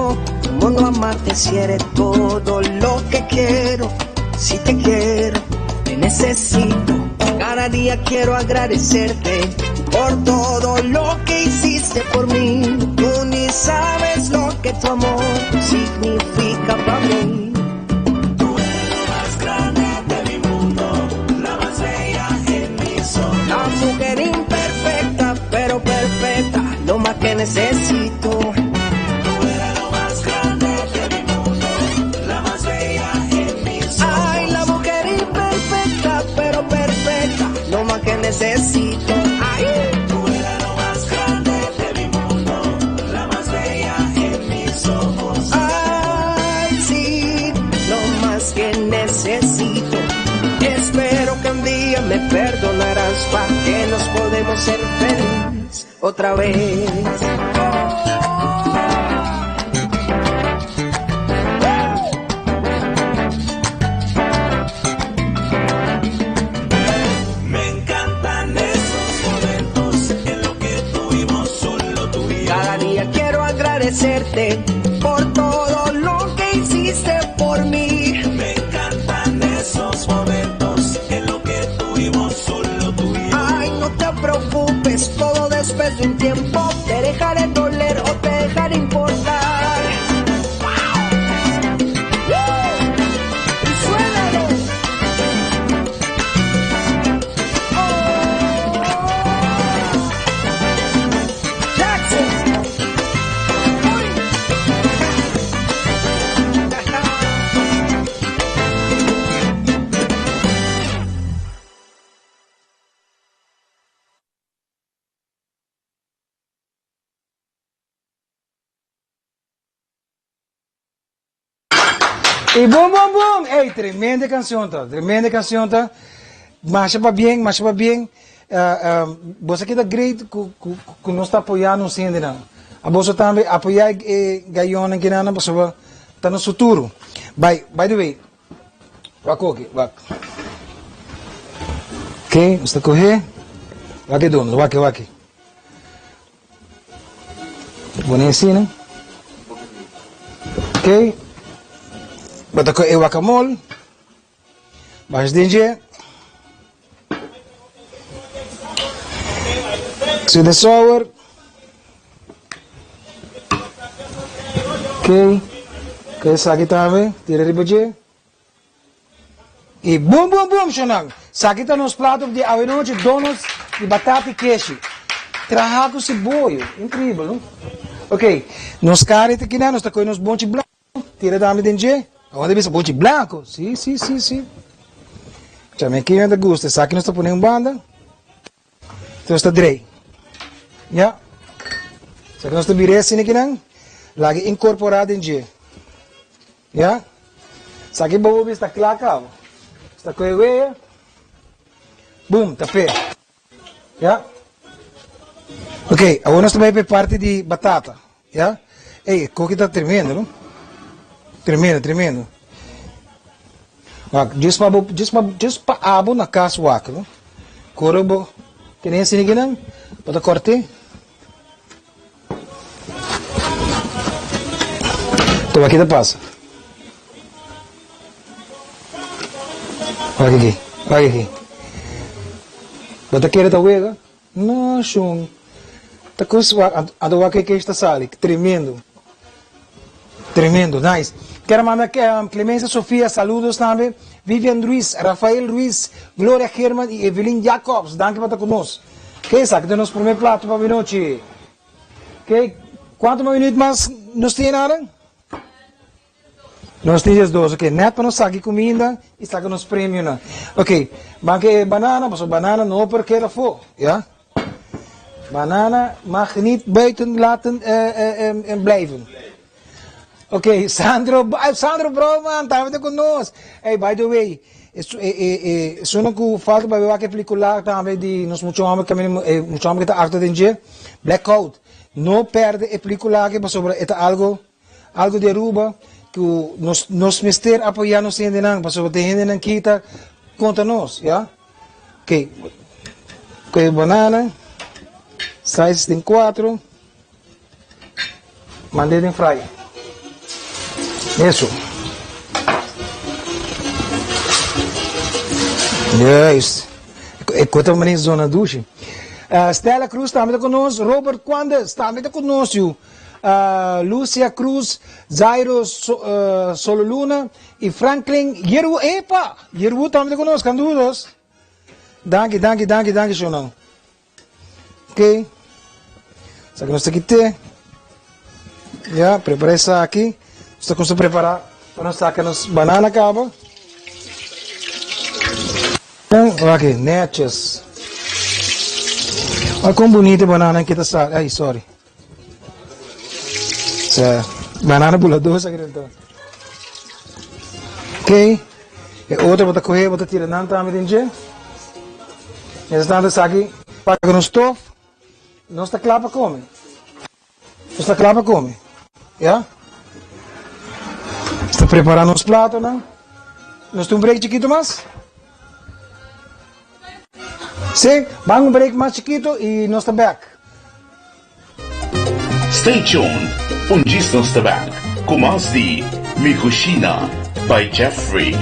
¿Cómo no amarte si eres todo lo que quiero? Si te quiero, te necesito. Cada día quiero agradecerte por todo lo que hiciste por mí. Tú ni sabes lo que tu amor significa para mí. Tú eres lo más grande de mi mundo, la más bella en mis ojos. La mujer imperfecta, pero perfecta, lo más que necesito. Tú eres lo más grande de mi mundo, la más bella en mis ojos. Ay, la mujer imperfecta, pero perfecta, lo más que necesito. Ay. Tú eres lo más grande de mi mundo, la más bella en mis ojos. Ay, sí, lo más que necesito. Espero que un día me perdonarás pa' que nos podemos ser feliz otra vez. Me encantan esos momentos en lo que tuvimos solo tú y yo. Cada día quiero agradecerte por todo lo que hiciste por mí. Me encantan esos momentos en lo que tuvimos solo tú y yo. Ay, no te preocupes, todo después de un tiempo te deja de doler o te deja de importar. ¡Y suénalo! Jackson. Y boom, boom, boom! Ey, tremenda canción ta, tremenda canción ta. Masha pabien, masha pabien. Uh, um, boso a keda great ku, ku, ku nos ta apoyá nos hendenan. A boso tambe apoyá e gayonan kinanan pasobra ta nos futuro. By, by the way, wak oki, wak. Ok, nos ta kohe. Wak e donos, wak, wak. Pone asina. Ok. Bo ta kohe e wakamol. Basha den dje. Sweet and sour. Ok. Ok, esaki tambe. Tira riba dje. I bum bum bum shonnan. Esaki ta nos plato di awenochi, donuts di batata i keshi. Traha ku siboyo. Increíbel, no? Ok, nos kari ta kina, nos ta kohe nos bonchi blanco, tira tambe den dje. Awor ta bisa bonchi blanco. Si, si, si, si. Chame kina ta gusta. Esaki nos ta pone un banda. Nos ta drei. Ya. Esaki nos ta bira asina kinan. Laga incorpora den dje. Ya. Esaki bo hopi sta kla kaba. Sta koe wea. Boom, ta pe. Ya. Ok, awor nos ta bai pa e parti di batata. Ya. Ey, e koki ta tremendo, no? Tremendo, tremendo. Wak, djis pa bo, djis pa, djis pa abo na kas wak, no? Kore bo tene asina kinan, bo ta kort'é. Tuma aki ta pasa. Wak aki, wak aki. Bo ta kere ta wega? No, shon. Ta kos wak, anto wak ke ta sali. Tremendo. Tremendo, nice. Quiero mandar Clemencia Sofía, saludos tambe. Vivian Ruiz, Rafael Ruiz, Gloria German y Evelyn Jacobs. Danki pa ta cu nos. Ok, esaki ta nos primer plato pa binochi. Ok, cuanto minuut mas nos tin, Aran? Nos tin 12, ok. Net pa nos saki cuminda y saca nos premionan. Ok, ban cu e banana, pasobra banana no por keda afo, ya. Banana mag niet buiten laten blijven. Ok, Sandro, Sandro Brouwman, tambe ta cu nos. Hey, by the way, esunnan cu falta pa wak e pelicula tambe di nos mucho homber caminda, e mucho homber cu ta actua den dje, Blackout. No perde e pelicula aki pasobra e ta algo, algo di Aruba cu nos, nos mester apoya nos hendenan pasobra tin hendenan ki ta contra nos, ya. Ok, cu e banana, slices den cuatro. Mand'é den fry. Eso. Juist. E kota manera zona dushi. Uh, Stella Cruz tambe ta con nos. Robert Quandes tambe ta con nos, yu. Uh, Lucia Cruz, Zairo so, uh, Sololuna y Franklin Yerwu. Epa! Yerwu tambe ta con nos, candudos. Danki, danki, danki, danki, shonang. Ok. Esaki nos ta kite. Ya, prepara esaki. Nos ta kumsa prepara pa nos saka nos banana kaba. Wak, netjes. Wak kon bunita e banana kita sa. Ay, sorry. Sa, banana bulador esaki dentro. Ok. E otro bo ta kohe, bo ta tira nan tambe den dje. Mientras tanto esaki paga nos stof. Nos ta kla pa kome. Nos ta kla pa kome. Ya? Nos ta prepara nos platonan. Nos tin un break chikito mas? Sí, ban un break mas chikito y nos ta back. Stay tuned, un djis nos ta back cu mas di Mi Cushina by Jeffrey.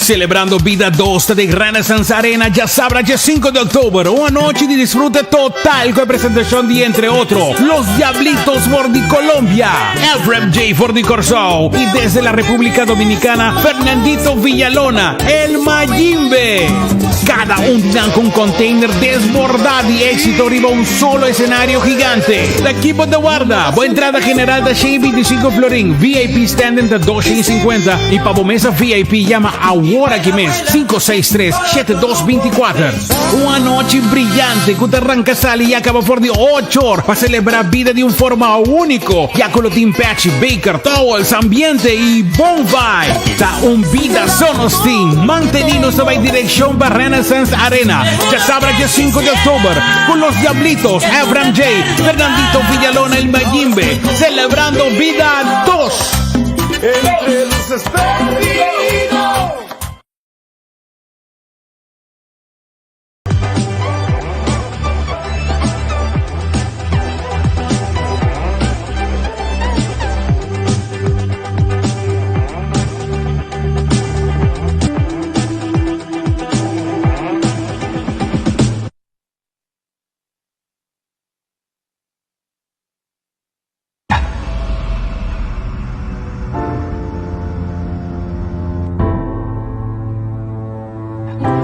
Celebrando Bida 2 ta den Renaissance Arena djasabra dje 5 di october. Un anochi di disfrute total cu e presentacion di entre otro Los Diablitos for di Colombia, Elfrem J for di Corsou y desde la Republica Dominicana Fernandito Villalona, El Mayimbe. Cada un di nan cu un container desborda di exito riba un solo escenario gigante. Ta kipo ta warda? Bo entrada general ta 125 florin, VIP standing ta 250 y pa bo mesa VIP yama awor aki mes 563 7224. Un anochi brillante cu ta ranca sali y acaba for di 8 or pa celebra bida di un forma unico ya cu lo tin pechi, baker, towels, ambiente y bon vibe. Ta un bida so nos tin. Manteni nos ta bay direccion pa Renaissance Arena djasabra dje 5 di october cu Los Diablitos, Efram J, Fernandito Villalona El Mayimbe, celebrando Bida 2. Entre luces perdido.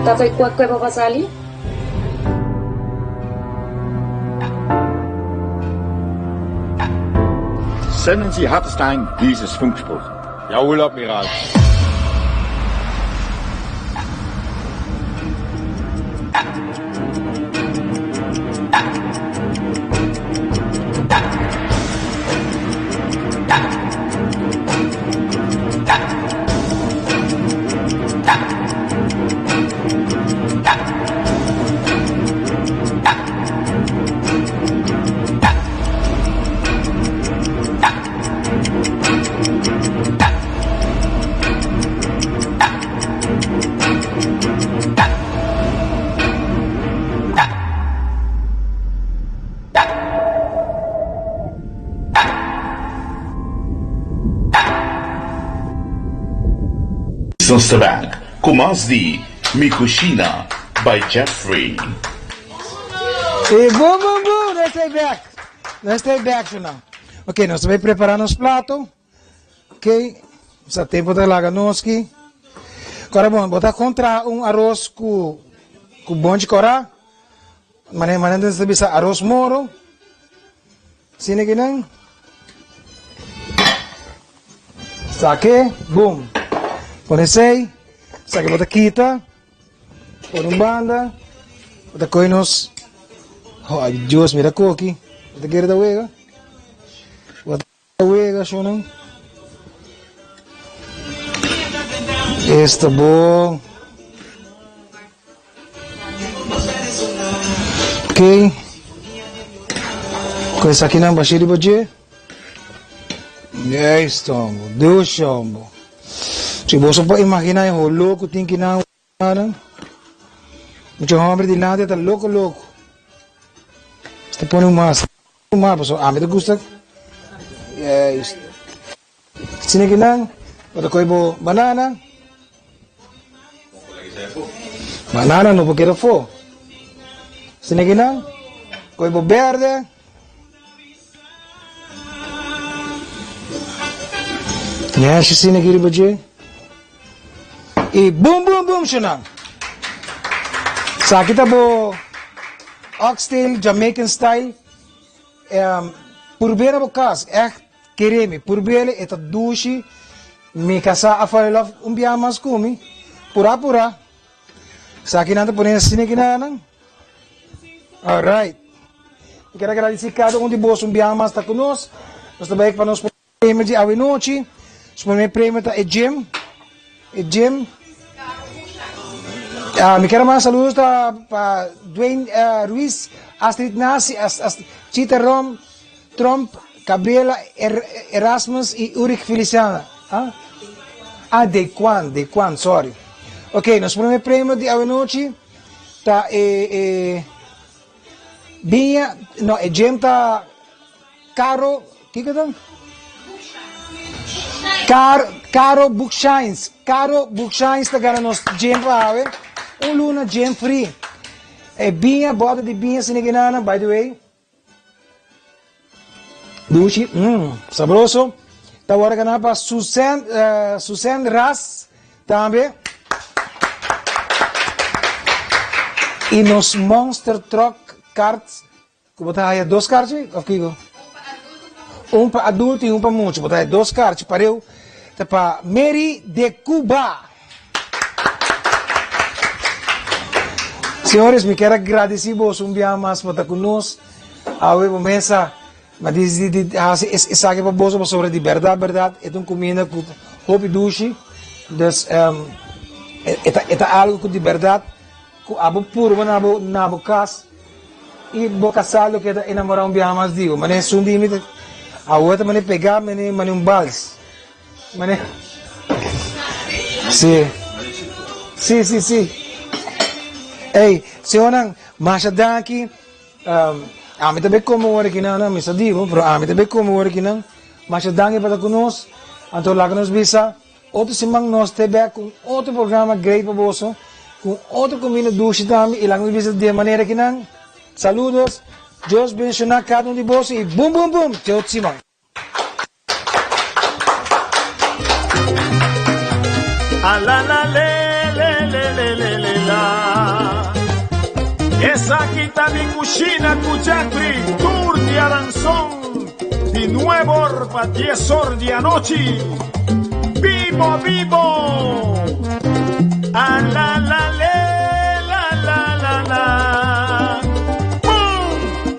Ta fue kua kueba pa sali? Senden Sie Hartestein dieses Funkspruch. Jawohl, Admiral. Nos ta back cu mas di Mi Cushina by Jeffrey. Y boom boom boom, nos ta back. Nos ta back so now. Ok, nos ta bay prepara nos plato. Ok, sa tempo ta laga nos ki. Kora bon, bo ta kontra un aros ku ku bonchi kora. Mane mane ta bisa aros moro. Sine kinan. Sake, boom. Pone sei, sake bo ta kita. Por un banda, bo ta koe nos. Oh, ay Dios, mira koki. Bo ta kere ta wega. Bo ta wega, shonan. Esta bon. Ok. Koe esakinan bashí riba dje. Juist, hombo. Dushi, hombo. Si boso por imagina e holó ku tin kinan. Mucha homber dilanti ta loko loko. Ta pone un mas. Un mas pasobra ami ta gusta. Juist. Asina kinan bo ta kohe bo banana. Banana no por keda afó. Asina kinan kohe bo berde. Ñashi asina aki riba dje. I bum bum bum shunan. Esaki ta bo oxtail Jamaican style. Um, purbe na bo kas, echt kere mi, purbele e ta dushi. Mi kasá a fall in love un bia mas ku mi. Pura pura. Esaki nan ta pone asina aki nan. Alright. Mi ker agradeci kada un di boso un bia mas ta ku nos. Nos ta bai pa nos premio di awenochi. Nos primer premio ta e gym. E gym. Ah, mi ker manda saludos ta pa Dwayne uh, Ruiz, Astrid Nasi, As, As, Chita Rom, Trump, Gabriela er, Erasmus y Ulrich Feliciana. Ah, ah Dequan, Dequan, sorry. Ok, nos primer premio di awenochi ta e, e biña, no, e gym ta Caro, kiko ta? Car Caro Bookshines Caro Bookshines ta gana nos gym pa awe. Un luna gym free. E biña, bòter di biña sinikinana, by the way. Dushi, mmm, sabroso. Ta wòrdu ganá pa Susan, Susan Ras tambe. I nos Monster Truck kart, ku bo ta haya dos karchi òf kiko? Un pa adulto i un pa mucha. Bo ta haya dos karchi pareu. Ta pa Mary de Cuba. Señores, mi kier a gradeci boso un biaha mas pa ta cu nos awe bo mesa. Ma di di di haci esaki pa boso pasobra di berdad berdad e ta un cuminda cu ta hopi dushi. Dus e ta e ta algo cu di berdad cu abo purba na bo na bo cas y bo casa lo keda enamora un biaha mas di bo. Mane esun di mi ta awo ta mane pega mane mane un bals. Mane. Sí. Sí, sí, sí. Ey, señornan, masha danki. Um, ami ta be come ora kinan, mi sa dibo, pero ami ta be come ora kinan. Masha danki pa ta ku nos. Anto laga nos bisa, otro siman nos te bek ku un otro programa great pa boso, ku un otro comida dushi tambe, y laga nos bisa di e manera kinan. Saludos, Dios bendiciona cada un di boso y boom boom boom, te otro siman. A la la le le le le le le la. Esaki ta mi cushina cu Jeffrey tur di Aranzon di nuebe or pa dies or di anochi. Bibo bibo. A la la le la la la la. Boom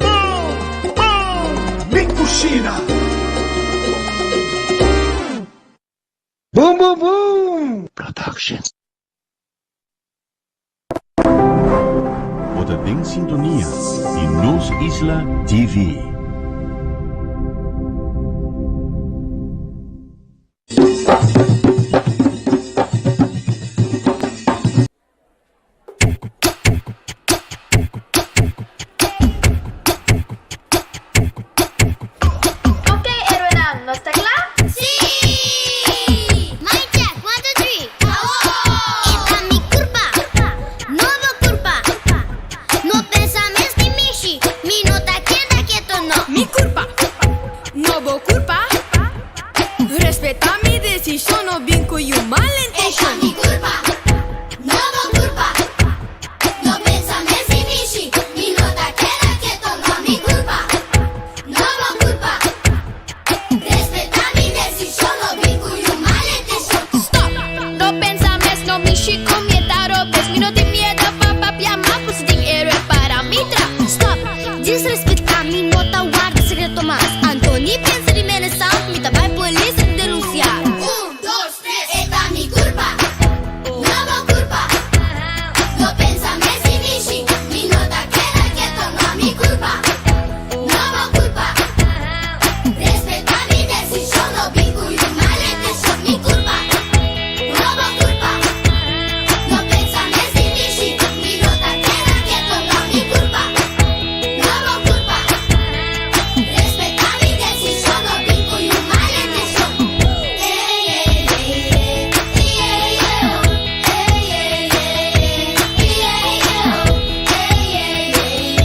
boom boom. Mi cushina. Boom boom boom! Productions. Bo ta den sintonia di Nos Isla TV. Ok, héroenan, nos ta kla? Sí! Mic check, one, two, three, awor! E ta mi kurpa, no bo kurpa. No pensa mes di mishi, mi no ta keda keto no. Mi kurpa, no bo kurpa. Respetá mi desishon, no bin ku yu mal intenshon. E ta mi kurpa, no bo kurpa. No pensa mes di mishi, mi no ta keda keto no. Mi kurpa, no bo kurpa. Respetá mi desishon, no bin ku yu mal intenshon. Stop! No pensa mes, no mishi ku mi e ta robes. Mi no tin miedo pa papia mas, por si tin héroe para mi tra. Stop! Disrespetá mi no ta warda sekreto mas. Anto ni pensa di menesá, mi ta bai polis i denunsiá. Un, dos, tres, e ta mi kurpa, no bo kurpa. No pensa mes di mishi, mi no ta keda keto, no mi kurpa, no bo kurpa. Respetá mi desishon, no bin ku yu mal intenshon. Mi kurpa, no bo kurpa. No pensa mes di mishi, mi no ta keda keto, no mi kurpa. No bo culpa. Respeta mi decision, no bin cu yu mal intencion. Ey, ey, ey, ey, ey, ey, oh. Ey, ey, ey, ey, ey, ey, oh. Ey, ey, ey, ey,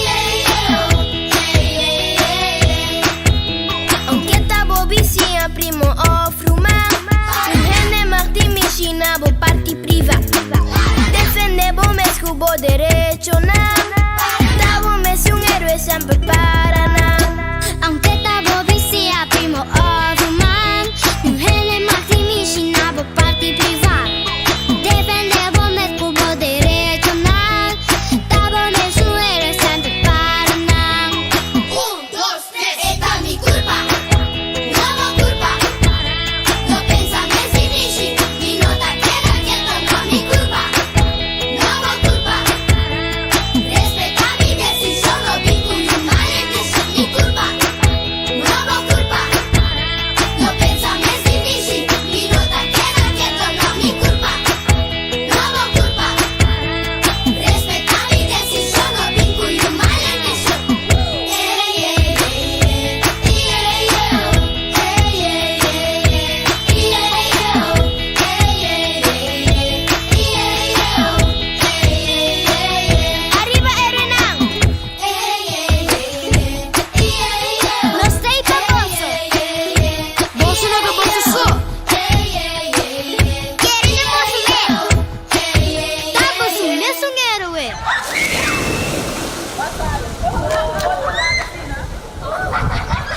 ey, ey, oh. Ey, ey, ey, ey. Aunke ta bo bisiña, primo of ruman, un hende mag di mishi na bo parti priva. Defende bo mes cu bo derechonan. Ta bo mes un héroe semper pa.